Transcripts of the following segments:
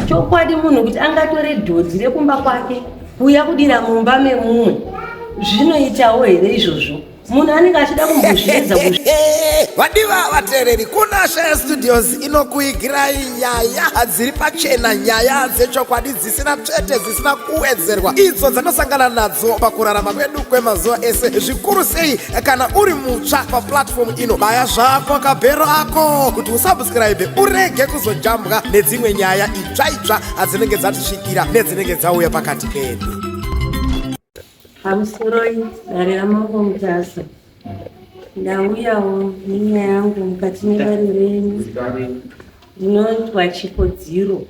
Chokwadi munhu kuti angatore dhodhi rekumba kwake kuuya kudira mumba memumwe zvinoitawo here izvozvo? Munhu anenge achida kumbozviedza. Vadiva vateereri, kuna Shaya Studios inokuigirai nyaya dziri pachena, nyaya dzechokwadi dzisina tsvete, dzisina kuwedzerwa, idzo dzanosangana nadzo pakurarama kwedu kwemazuva ese, zvikuru sei kana uri mutsva paplatform ino. Baya zvako kabhero ako kuti usubscribe urege kuzojambwa nedzimwe nyaya itsva itsva adzinenge dzatisvikira nedzinenge dzauya pakati pedu. Pamusoroi dare raMambo Mutasa, ndauyawo nenyaya yangu mukati medare renyu. Ndinoitwa Chipodziro,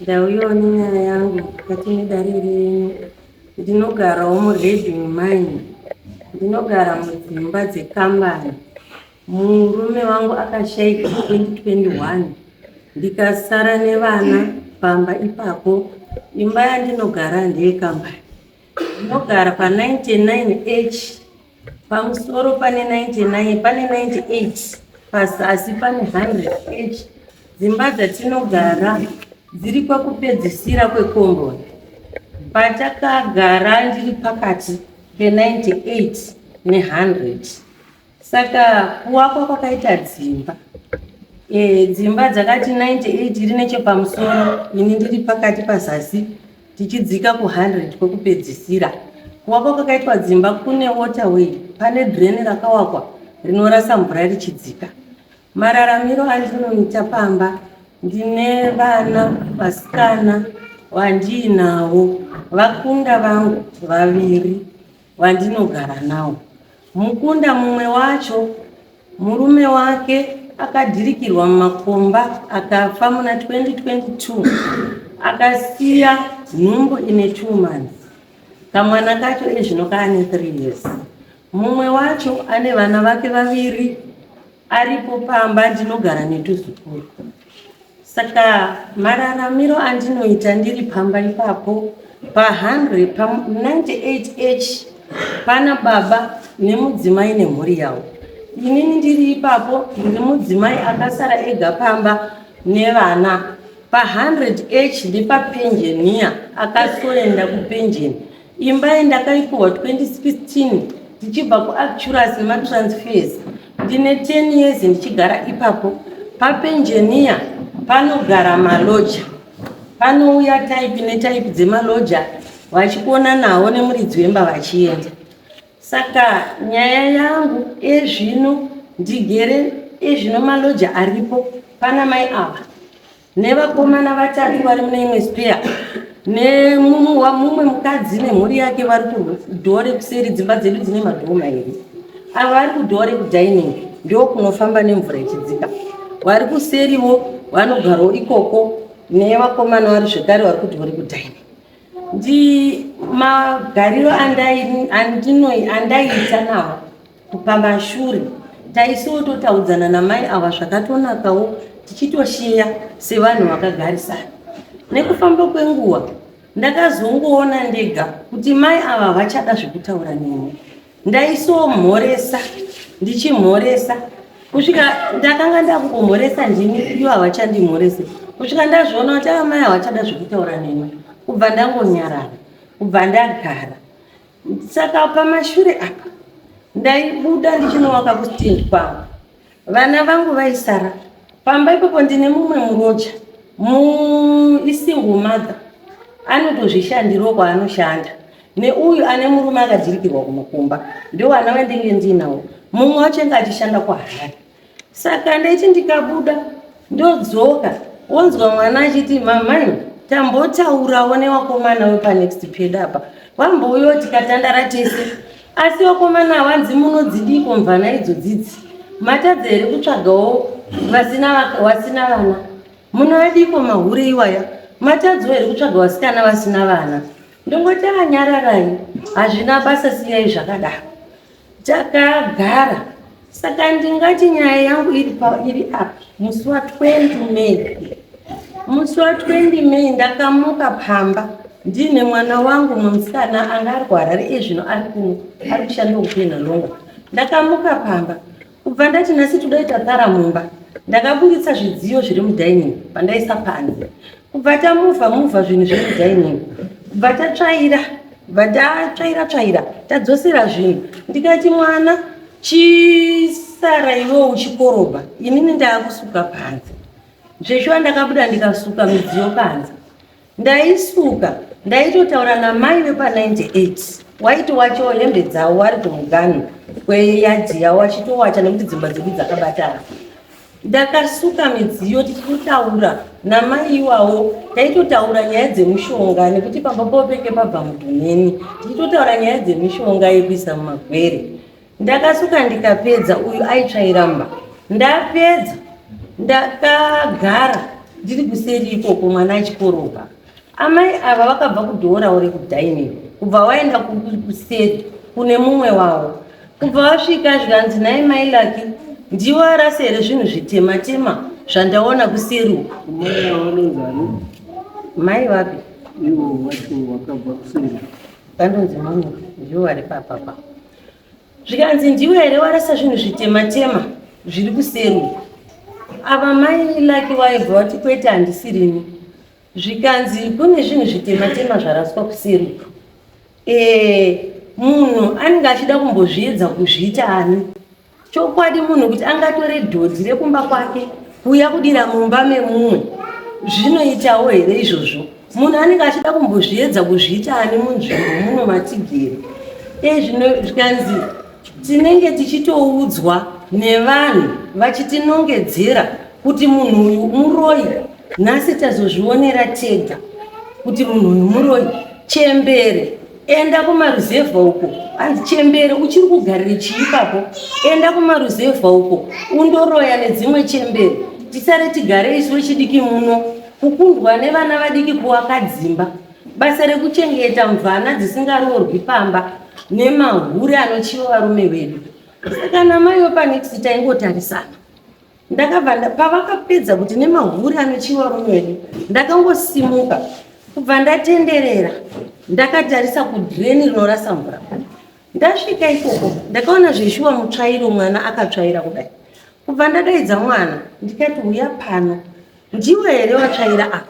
ndauyawo nenyaya yangu mukati medare renyu. Ndinogarawo muRedwing Mine, ndinogara mudzimba dzekambani. Murume wangu akashaika 2021 ndikasara nevana pamba ipapo. Imba yandinogara ndeyekambani. Ndinogara pa 99H, pamusoro pane 99, pane 98, pazasi pane 100H. Dzimba dzatinogara dziri kwakupedzisira kwekomboni. Patakagara ndiri pakati pe 98 ne 100. Saka kuwakwa kwakaita dzimba e, dzimba dzakati 98 iri nechepamusoro, ini ndiri pakati pazasi, tichidzika ku100 kwekupedzisira. Kuwakwa kwakaitwa dzimba kune waterway, pane drain rakawakwa rinorasa mvura richidzika. Mararamiro andinoita pamba, ndine vana vasikana vandiinawo, vakunda vangu vaviri vandinogara nawo. Mukunda mumwe wacho, murume wake akadhirikirwa mumakomba akafa muna 2022 akasiya nhumbu ine 2 months. Kamwana kacho ezvino kaane 3 years. Mumwe wacho ane vana vake vaviri aripo pamba, ndinogara netuzukuru. Saka mararamiro andinoita ndiri pamba ipapo pa100 pa98H pana baba nemudzimai nemhuri yavo. Inini ndiri ipapo ndiri mudzimai akasara ega pamba nevana. Pa100H ndepapenjeniya akasoenda kupenjeni. Imba iyi ndakaipiwa 2016 tichibva kuActurus nematransfers. Ndine 10 years ndichigara ipapo. Papenjeniya panogara maloja, panouya type netype dzemaloja vachikona nawo nemuridzi wemba vachienda. Saka nyaya yangu ezvino ndigere ezvino maloja aripo pana mai ava nevakomana vatatu vari mune imwe spare nemumwe mukadzi nemhuri yake vari kudhoo rekuseri. Dzimba dzedu dzine madhoo mairi, ava vari kudhoo rekudining, ndo kunofamba nemvura ichidzika. Vari kuseriwo vanogarawo ikoko nevakomana vari zvekare vari kudhoo rekudining. Ndi magariro andaiita navo pamashure, taisiwo totaudzana namai ava zvakatonakawo, tichitosheya sevanhu vakagarisana. Nekufamba kwenguva ndakazongoona ndega kuti mai ava vachada zvekutaura neni. Ndaisomhoresa, ndichimhoresa kusvika ndakanga ndakungomhoresa ndini, ivo havachandimhorese, kusvika ndazviona kuti ava mai havachada zvekutaura neni, kubva ndangonyarara, kubva ndagara. Saka pamashure apa ndaibuda ndichinovaka kustand kwangu, vana vangu vaisara pamba ipopo. Ndine mumwe muroja muisingle mother anotozvishandirawo kwaanoshanda, neuyu ane murume akajirikirwa kumukumba, ndo vana vandinge ndinawo. Mumwe wacho enge achishanda kuHarare. Saka ndaiti ndikabuda ndodzoka, wonzwa mwana achiti, "Mamai, tambotaurawo newakomana wepanext pedu apa, vambouyawo tikatandara tese, asi vakomana havanzi munodzidiko mvana idzo dzidzi? Matadza here kutsvagawo vasina vana? Munoadiko mahure iwaya? Matadzawo here kutsvaga vasikana vasina vana?" Ndongoti, "Anyararai, hazvina basa, siyai zvakadaro." Takagara. Saka ndingati nyaya yangu iri iri apa. Musi wa20 May, musi wa20 May ndakamuka pamba ndiine mwana wangu musikana anga ari kuHarare, ezvino ari kuno ari kushanda kuPenhalonga. Ndakamuka pamba kubva ndati, "Nhasi todaita tsara mumba." Ndakaburitsa zvidziyo zviri mudining pandaisa panze. Kubva tamuvha muvha zvinhu zviri mudining. Kubva tatsvaira, kubva tatsvaira tsvaira, tadzosera zvinhu. Ndikati mwana chisara iwewe uchikorobha, inini ndaakusuka panze. Zveshuwa ndakabuda ndikasuka midziyo panze. Ndaisuka ndaitotaura namai vepa 98 waitowachawo hembe dzavo wari kumuganhu kweyadhi yavo wachitowacha nekuti dzimba dzedu dzakabatana. Ndakasuka midziyo tichitotaura namai iwawo taitotaura nyaya dzemushonga nekuti pamba pavo penge pabva mudhumeni tichitotaura nyaya dzemishonga yekuisa mumagwere. Ndakasuka ndikapedza uyu aitsvaira mba. Ndapedza ndakagara ndiri kuseri ikoko mwana achikorobha. Amai ava vakabva kudhoo ravo rekudining kubva waenda kuseri kune mumwe wavo. Kubva vasvika zvikanzi nhai mai Lucky ndiwe arasa here zvinhu zvitema tema zvandaona kuseri uku. Mai ava vanonzi ani? Mai vapi? Ivo vacho vakabva kuseri. Vanonzi Monica ndivo vari papapa. Zvikanzi ndiwe here warasa zvinhu zvitema tema zviri kuseri uku. Ava mai Lucky waibva vati kwete handisirini. Zvikanzi kune zvinhu zvitema tema zvaraswa kuseri uku. Eh, munhu anenge achida kumbozviedza kuzviita ani? Chokwadi munhu kuti angatore dhodhi rekumba kwake kuuya kudira mumba memumwe zvinoitawo here izvozvo? Munhu anenge achida kumbozviedza kuzviita ani munzvimbo muno matigere? E zvino zvikanzi tinenge tichitoudzwa nevanhu vachitinongedzera kuti munhu uyu muroyi. Nhasi tazozvionera tega kuti munhu uyu muroyi. Chembere enda kumaruzevha uko hanzi chembere uchiri kugarire chii ipapo enda kumaruzevha uko undoroya nedzimwe chembere tisare tigare isu vechidiki muno kukundwa nevana vadiki kuwaka dzimba basa rekuchengeta mvana dzisingaroorwi pamba nemahure anochiva varume vedu saka namai wepanext taingotarisana Ndakabva pavakapedza kuti nemahure anochiwa varume vedu ndakangosimuka kubva ndatenderera ndakatarisa kudreni rinorasa mvura. Ndasvika ikoko ndakaona zveshuwa mutsvairo mwana akatsvaira kudai. Kubva ndadaidza mwana ndikati uya pano ndiwe here watsvaira apa?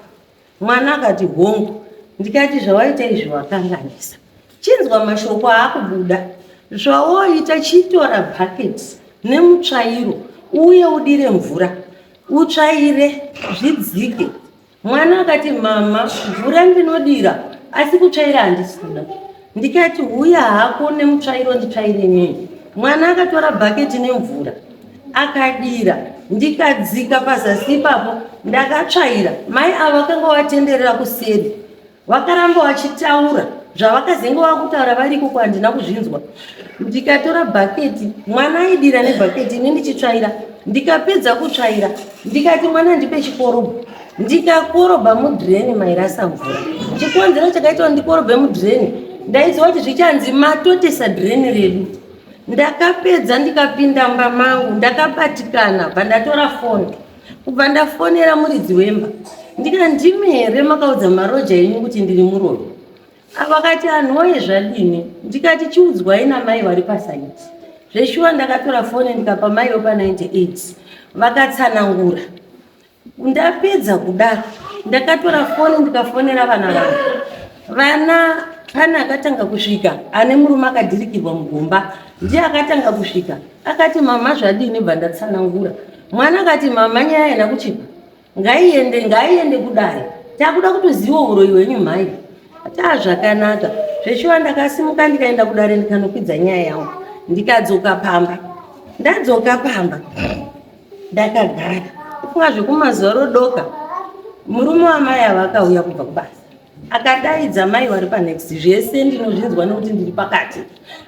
Mwana akati hongu, ndikati zvawaita izvi wakanganisa. Chinzwa mashoko aakubuda. Zvawoita chitora bucket nemutsvairo uye udire mvura utsvaire zvidzike. Mwana akati mama mvura ndinodira asi kutsvaira handisi kuda. Ndikati huya hako nemutsvairo nditsvaire nei. Mwana akatora bhaketi nemvura akadira ndikadzika pazasi ipapo ndakatsvaira. Mai ava vakanga vatenderera kuseri vakaramba vachitaura zvavakazenge vakutaura variko kwandina kuzvinzwa. Ndikatora bhaketi mwana aidira nebhaketi ini ndichitsvaira ndikapedza kutsvaira ndikati mwana ndipe chikorobho ndikakorobha mudhireni mairasa mvura chikonzero chakaita kuti ndikorobhe mudhireni ndaiziva kuti zvichanzi matotesa dhireni redu ndakapedza ndikapinda mba mangu ndakabatikana bva ndatora foni kubva ndafonera muridzi wemba ndika ndimi here makaudza maroja enyu kuti ndiri muroyi Vakati anhu woye zvadini? Ndikati chiudzwai namai vari pasaiti. Zveshuwa ndakatora foni ndikapa mai wepa 98 vakatsanangura. Ndapedza kudaro ndakatora foni ndikafonera vana vangu. Vana pane akatanga kusvika ane murume akadhirikirwa mugomba ndiye akatanga kusvika akati mama zvadini bva ndatsanangura. Mwana akati mama nyaya haina kuchipa Ngaiende ngaiende kudare takuda kutoziva uroyi hwenyu mhai. Taa zvakanaka zveshuwa ndakasimuka ndikaenda kudare ndikanokwidza nyaya yangu ndikadzoka pamba. Ndadzoka pamba ndakagara kufunga zvekumazuva rodoka murume wamai ava akauya kubva kubasa akadaidza mai vari panext zvese ndinozvinzwa nekuti ndiri pakati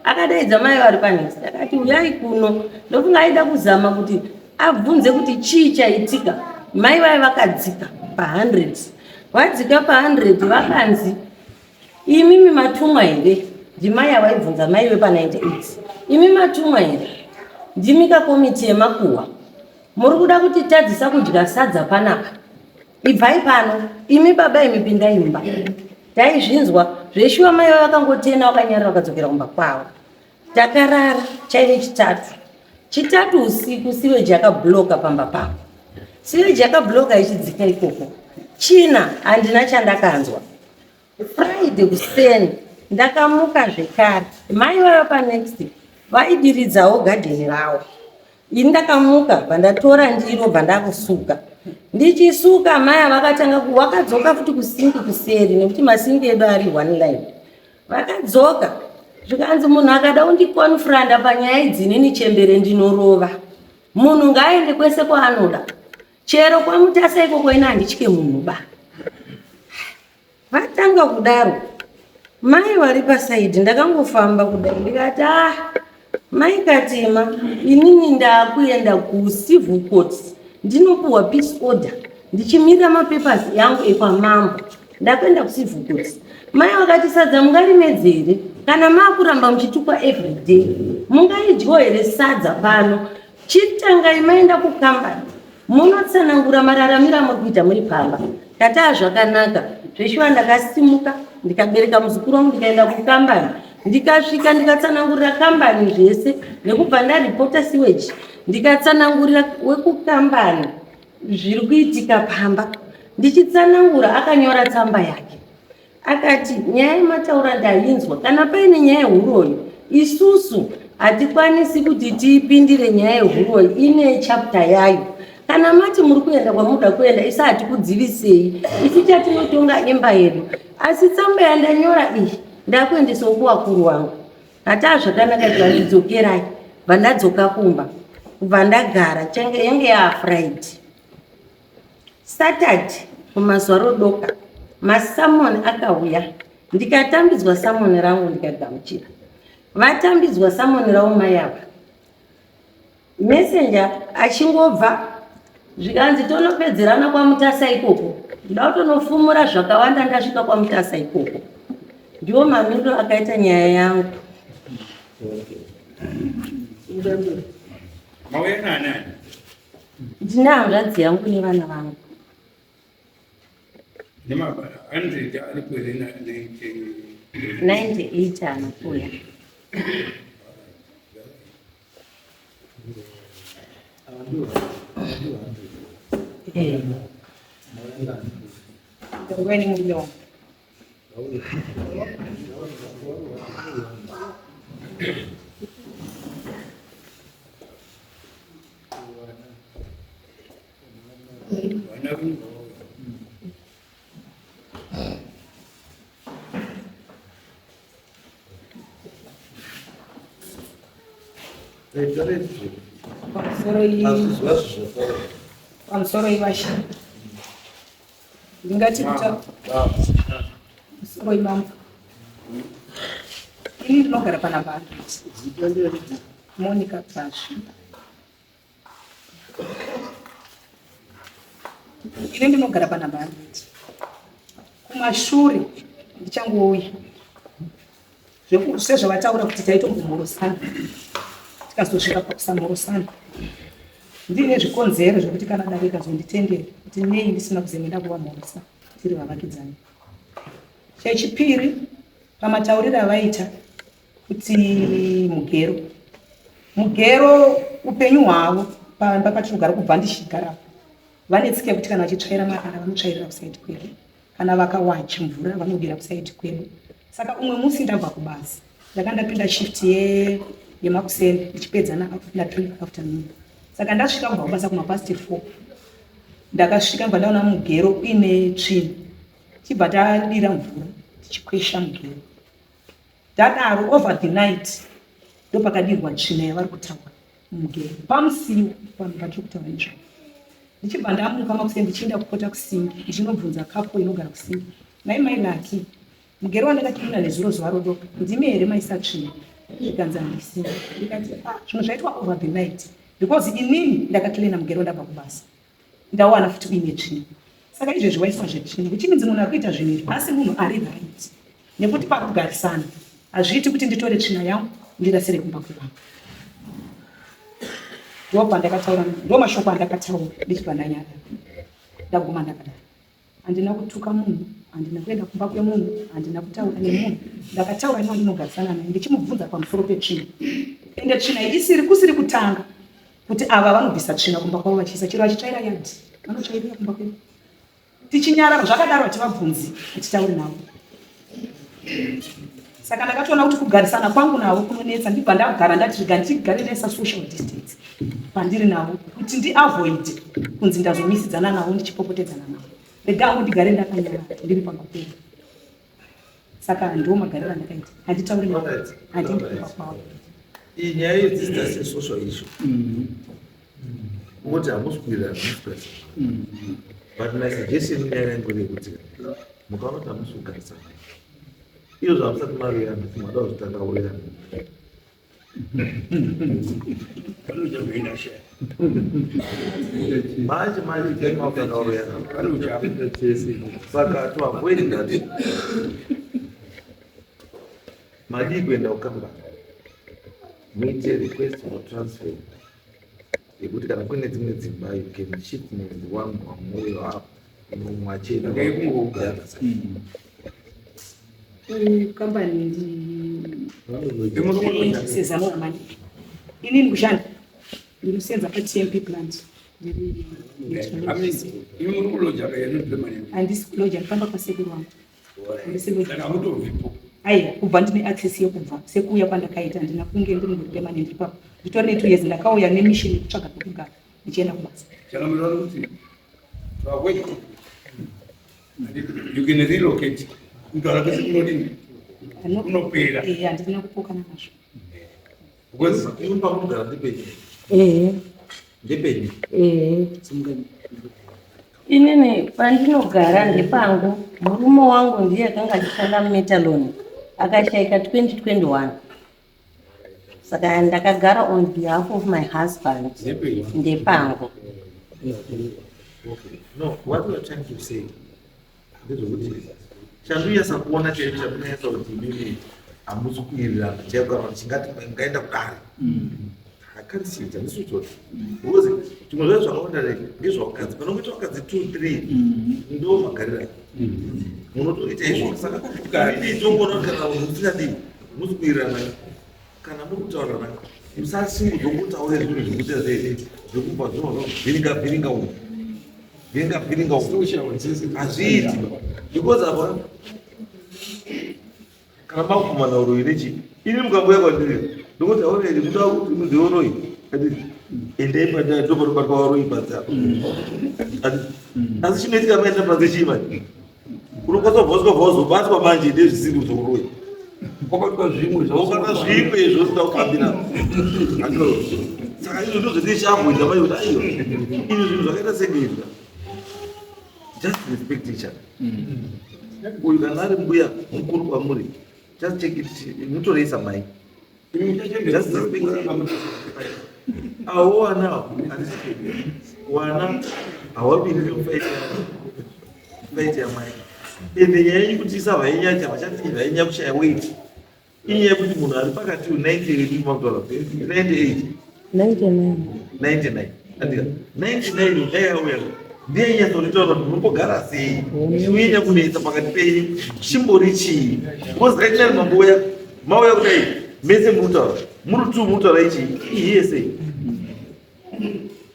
akadaidza mai vari panext akati uyai kuno ndofunga aida kuzama kuti abvunze kuti chii chaitika mai vaye vakadzika pa100 vadzika pa100 vakanzi imimi matumwa here ndimai avaibvunza mai vepa98 imi matumwa here ndimi kakomiti yemakuhwa muri kuda kuti tadzisa kudya sadza panapa ibvai pano imi baba imi pindai mumba taizvinzwa zveshuwa mai vakangotena vakanyarara vakadzokera kumba kwavo Takarara chaive chitatu. Chitatu usiku siweji yakabloka pamba pangu. Sewage yakabloka ichidzika ikoko. China handina chandakanzwa. Friday kuseni ndakamuka zvekare. Mai vaiva panext vaidiridzawo gadheni ravo. Ini ndakamuka bvandatora ndiro bvandakusuka. Ndichisuka mai vakatanga wakadzoka futi kusinki kuseri nekuti masinki edu ari one line. Vakadzoka zvikanzi munhu akada kundikonfranda panyaya idzi inini chembere ndinorova. Munhu ngaaende kwese kwaanoda. Chero kwaMutasa ikoko ini handitye munhu ba. Vatanga kudaro mai vari pasaidi ndakangofamba kudai ndikati ah mai Katima inini ndakuenda kucivil court ndinopuhwa peace order ndichimirira mapapers yangu ekwamambo ndakuenda kucivil court mai vakati sadza mungarimedze here kana makuramba muchitukwa everyday mungaidyawo here sadza pano Chitangai maenda kukambani munotsanangura mararamiro amuri kuita muri pamba. Tataa zvakanaka. Zveshuwa ndakasimuka ndikabereka muzukuru wangu ndikaenda kukambani ndikasvika ndikatsanangurira kambani zvese nekubva ndaripota siweji ndikatsanangurira wekukambani zviri kuitika pamba ndichitsanangura akanyora tsamba yake Akati, nyaya yemataura ndainzwa, kana paine nyaya yehuroyi isusu hatikwanisi kuti tiipindire nyaya yehuroyi, ine chapter yayo. Kana mati muri kuenda kwamuda kuenda, isu hatikudzivisei, isu chatinotonga imba yedu. Asi tsamba yandanyora iyi ndakuendesawo kuvakuru vangu. Hataa zvakanaka tikandidzokerai, bva ndadzoka kumba, kubva ndagara, change yange yaafriday. Saturday kumazuva rodoka masamoni akauya ndikatambidzwa samoni rangu ndikagamuchira. Vatambidzwa samoni ravo mai ava messenger achingobva zvikanzi tonopedzerana kwaMutasa ikoko ndoda kutonofumura zvakawanda ndasvika kwaMutasa ikoko. Ndiwo mamiriro akaita nyaya yangu. Mauya naanani? Ndine hanzvadzi yangu nevana vangu. 98 anokuya. Eh. Pamusoro ivasha ndingati kuta musoro imambo ini ndinogara panamba Monica Tasvi ini ndinogara panamba kumashure ndichangouya Sezvavataura kuti taitombomhorosana tikazosvika pakusamhorosana ndiine zvikonzero zvekuti kana dare ikazonditendera kuti nei ndisina kuzenge kuvamhorosa tiri vavakidzani. Chechipiri, pamatauriro avaita kuti mugero mugero upenyu hwavo pamba patinogara kubva ndichigarapo vane tsika yekuti kana vachitsvaira marara vanotsvairira kusaidi kwedu kana vakawacha mvura vanodira kusaidi kwedu saka umwe musi ndabva kubasa ndanga ndapinda shift yemakuseni ndichipedza na 3 afternoon saka ndasvika kubva kubasa kumapast 4 ndakasvika bva ndaona mugero uine tsvina chibva tadira mvura tichikwesha mugero Tadaro over the night ndopakadirwa tsvina yavari kutaura mugero pamusiwo panhu patiri kutaura izvozvo. Ndichibva ndamuka makuseni ndichienda kupota kusingi ndichinobvunza couple inogara kusingi nhai mai Lucky mugero wandakakirina nezuro zuva rodoka ndimi here maisa tsvina zvikanzi handisi ndikati ah zvinhu zvaitwa over the night because inini ndakakilina mugero ndabva kubasa ndawana futi uine tsvina saka izvezvi waiswa zvetsvina which means munhu ari kuita zvinhu izvi asi munhu ari right nekuti pakugarisana hazviiti kuti nditore tsvina yangu ndirasire kumba kwevanhu ndopandakataura ndo mashoko andakataura ndichibva ndanyara ndaguma ndakadaro handina kutuka munhu handina kuenda kumba kwemunhu handina kutaura nemunhu ndakataura newandinogarisana naye ndichimubvunza pamusoro petsvina ende tsvina isiri kusiri kutanga kuti ava vanobvisa tsvina kumba kwavo vachiisa chero vachitsvaira yadhi. Vanotsvairira kumba kwedu. Tichinyarara zvakadaro hativabvunzi, hatitauri navo. Saka ndakatoona kuti kugarisana kwangu navo kunonetsa, ndibva ndagara ndati rega ndigare ndaisa social distance pandiri navo kuti ndiavoid kunzi ndazomisidzana navo ndichipopotedzana navo. Rega hangu ndigare ndakanyarara ndiri pamba pedu. Saka ndiwo magariro andakaita, handitauri navo, handiendi kumba kwavo. Iyi nyaya yedistance social issue. Kungoti hamusi kuwirirana, hamusi kugarisana. But my suggestion inyaya yangu ndeyekuti mukaona kuti hamusi kugarisana, iyo zvamusati maroyana, mada kuzotanga kuroyana. Manje manje makutanga kuroyana. Saka to avoid that, madii kuenda kukambani muite request for transfer yekuti kana kuine dzimwe dzimba you can shift munzi wangu wamwoyo apo mumwe achienda Kambani ndi sezano ramani. Inini kushanda ndinosenza paTMP plant. Handisi kuloja, ndifamba kwasekuru wangu. Aiwa, kubva ndine access yekubva sekuuya kwandakaita, handina kunge ndiri muri permanent ipapo. Nditori ne 2 years, ndakauya nemission yekutsvaga pekugara ndichienda kubasa. You can relocate. Kutaura kwese kunodini? Kunopera. Eh, handina kupokana nazvo. Because iwe pamunogara ndepenyu. Ehe. Ndepenyu. Ehe. Inini pandinogara ndepangu, murume wangu ndiye akanga achishanda muMetalon, akashaika 2021. Saka ndakagara on behalf of my husband, ndepangu. Okay. No, what we are trying to say ndezvekuti chandonyatsa kuona chaicho chandonyatsa kuti imimi hamusi kuwirirana chaiko kana chingati mungaenda kudare. I can't see it, handisi kuchiona. Because zvimwe zvacho zvakawanda ndezvavakadzi. Panongoita vakadzi 2 3 ndo magariro aya. Munotoita izvo. Saka inini tongoona kuti kana munhu musingadi musi kuwirirana, kana muri kutaurirana, musasimudzwa kutaura zvinhu zvekuita sei zvekubva zvinhu zvavhiringa vhiringa umu. Vhiringa vhiringa umu. Hazviiti. Because apa kana makumana uroyi nechi ini mukanguya kwandiri ndokuti aona iri muda kuti munzi uroyi ati endai pandai ndopanobatwa varoyi panze apa. Asi chinoitika maenda panze chii manje? Unokwanisa kubva usika wazobatwa manje ndezvisiri zveuroyi. Kwabatwa zvimwe Wakata zvimwe izvo usina kufambira. Saka izvo ndozvetichakuita manje kuti aiwa izvi zvinhu zvakaita senge izvi. Just respect each other. Uyu kana ari mbuya mukuru kwamuri, just take it, mutorei samai. Just respect. Awo wana wana hawapindi mufight yamai. Ende nyaya yenyu kuti isava yenyaya chavachati vainya kushaya weight. Inyaya yekuti munhu ari pakati 98 makutaura 98 99. 99 andika 99 dai auya ndiye nyatsoritaura kuti munombogara sei, chiunyanya kunetsa pakati penyu chimbori chii? Because right now mambouya mauya kudai mese muri kutaura muri two, muri kutaura ichi ihiye sei?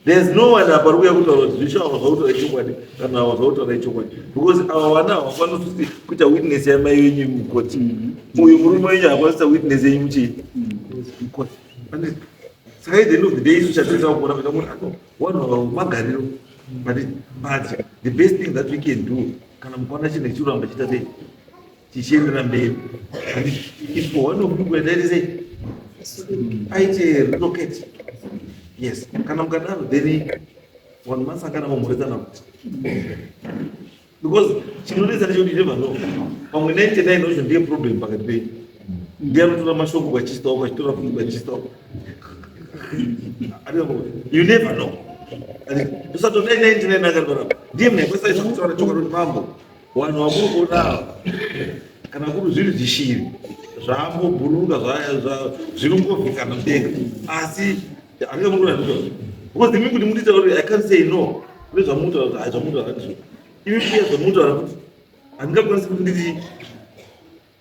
There's no one apa ari kuuya kutaura kuti zvishawa zvakutaura ichokwadi kana ava zvakutaura ichokwadi, because ava vana havakwanisi kuita witness yamai venyu mukoti. Uyu murume wenyu haakwanisa witness yenyu muchii mukoti. Saka at the end of the day isu chatinoita kuona kuita kuti ano vanhu ava magariro, but the best thing that we can do kana mukaona chinhu chikuramba chiita sei chichienderera mberi is for one of you kuenda ite sei aite relocate. Yes, kana mukadaro then vanhu masangana momhoresana kuti because chinonetsa ndechekuti never know, pamwe 99 wacho ndiye problem pakati penyu, ndiye anotora mashoko kwachista kwachitora futi kwachista. You never know. Usatodai 99 akari panapa ndiye munhu akwaisa kutaura chokwadi kuti mambo, vanhu vamuri kuona ava kana kuri zviri zvishiri zvambobhururuka zviri kungovhikana mudenga, asi handingamurikuona ndizvozvo because imi kuti mutitaura kuti I can't say no kune zvamutaura kuti hai zvamutaura handizvo, imi kuya zvamutaura kuti handingakwanisi kuti nditi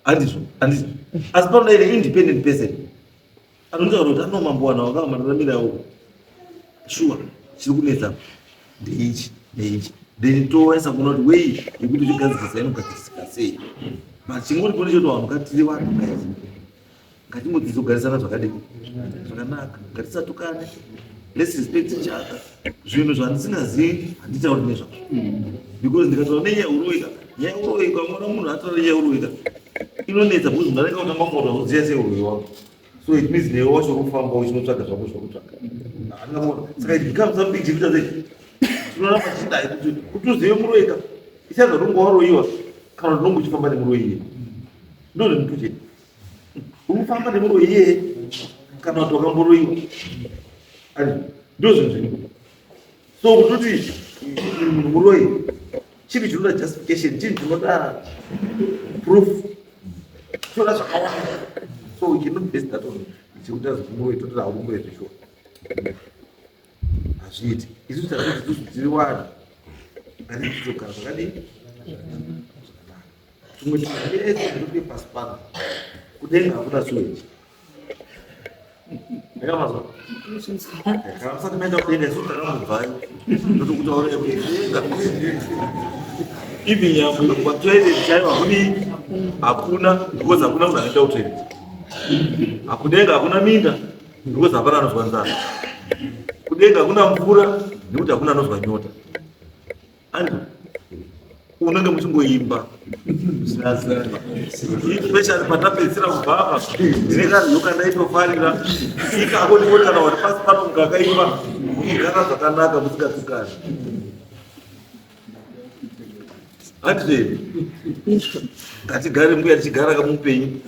handizvo handizvo, asi panoda ine independent person anotaura kuti ano mambo, vanhu vakawa mararamiro avo, sure chiri kunetsa ndeichi. Neichi then towaisa kuona kuti wei yekuti zvigadzirisa inogadzirisika sei. But chingoripo ndechekuti vanhu ngatiri vanhu guys, ngatingodzidza kugarisana zvakadii zvakanaka, ngatisatukane, let's respect each other. Zvinhu zvandisingazivi handitauri nezvazvo because ndikataura nenyaya uroika, nyaya uroika, unoona munhu ataura nyaya uroika inonetsa because munhu anenge kutanga kufunga kuti uziya sei uroyi wako. So it means newe wacho urikufamba uchinotsvaga zvako zvakutsvaga. Saka it becomes something chekuita sei tinoramba tichidai kuti uzive muroika ichaza unonge waroiwa kana kuti unonge uchifamba nemuroyi iye ndo zvinhu chete unofamba nemuroyi iyeye kana kuti wakamboroiwa ani ndo zvinhu zviripo. So kutoti munhu muroyi chinhu chinoda justification, chinhu chinoda proof, chinoda zvakawanda. So we cannot base that on chekuti azi muroyi tototi hauri muroyi zveshuwa, hazviiti. Isu takuti isusu tiri vanhu ngatidzokara zvakadii zvakanaka. Chimwe chinhu chese chinodiwe pasi pano, kudenga hakuna sewage. Ndakamazwa kana musati maenda kudenga, isu takambobvayo, ndotokutaurira kuti kudenga even nyangwe patoilet chaiyo hakudii, hakuna, because hakuna munhu anoenda kutoilet. Hakudenga hakuna minda because hapana anozwa nzara. Kudenga hakuna mvura nekuti hakuna anozwa nyota. Andrew, unenge muchingoimba especially patapedzisira kubva apa, ndine kanhu kandaitofarira ikako, ndiko kana wari pasi pano mukakaimba munogara zvakanaka musingatukani. Handizveri ngatigare mbuya tichigara kamupenyu,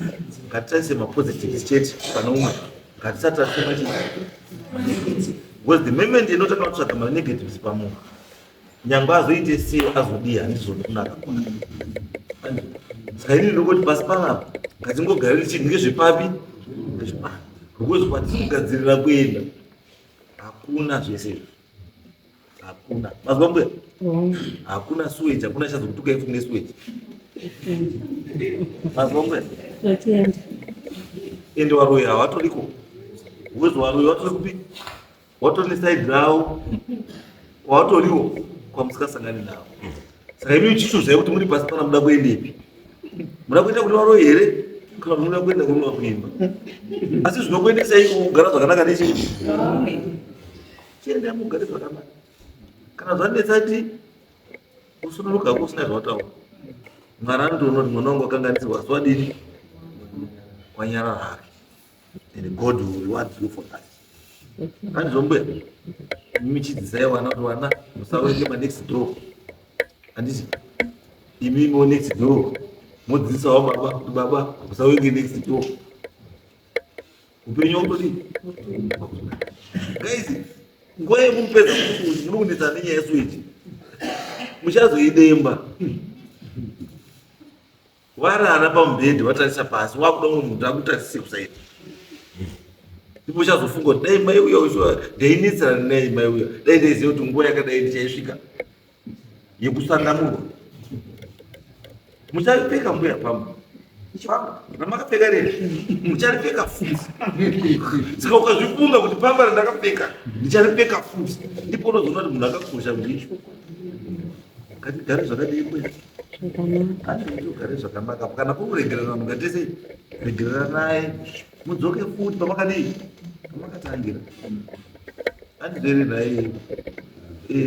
ngatitarise mapositives chete pane umwe, ngatisatarise machi, because the moment inotanga kutsvaga manegatives pamunhu, nyangwe azoite sei azodii, handizoni kunaka kwake. Saka inini ndokoti pasi panapa ngatingogariri chinhu ngezvepapi, ngezvepapi, because kwatiri kugadzirira kuenda hakuna zvese izvi, hakuna. Mazwa mbuya? Hakuna sewage, hakuna chazokutuka ifu nesewage. Mazwa mbuya? Ende varoyi havatoriko because varoyi vatori kupi? Watori nesaidi ravo kwawatoriwo kwamusikasangani navo. Saka imi chichuzai kuti muri pasi pana muda kuendepi? Muda kuenda kune varoyi here kana kuti muda kuenda kunoda kuimba? Asi zvinokuendesai kugara zvakanaka nechii? Chiendai mugare zvakanaka. Kana zvanetsa ti usunuruka hako usina zvawataura. Mwari anotoona kuti mwana wangu wakanganisirwa, asi wadini, wanyarara hake, and God will reward you for that. Handizvo mbuya? Michidzidzisai vana kuti vana musawenge manext door, handiti? Imimiwo next door modzidzisawo baba kuti baba musawenge next door. Upenyu wakutodii guys? Nguva yemupedza muri kunetsa nenyaya yeswiti, muchazoidemba warara pamubhedhi watarisa pasi, wakuda umwe munhu akutarise kusaidi, ndipo uchazofunga kuti dai mai uya ushuwa ndainetsana naye, mai uya dai ndaiziva kuti nguva yakadai ndichaisvika yekusanganurwa. Mucharipfeka mbuya pamba pamba ramakapfeka reri, mucharipfeka futi. Saka ukazvifunga kuti pamba randakapfeka ndicharipfeka futi, ndipo unozoona kuti munhu akakosha kuti ngatigare zvakadii mbuya? Ugare zvakanaka. Kana kuregererana, mungatese regereranai, mudzoke futi pamakadii, pamakatangira. Handizvere nhai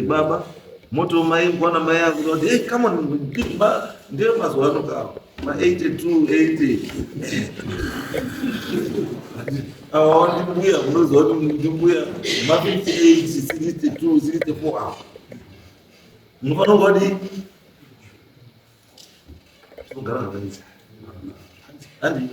baba? Moto mai kwana mai ako kuti hey, come on, ndiyo mazuva ano ka ma 82 80 awa ndimbuya, unoziva kuti ndimbuya ma 58 62 64 awa munofanira kuva tinogara zvakanaka, handi?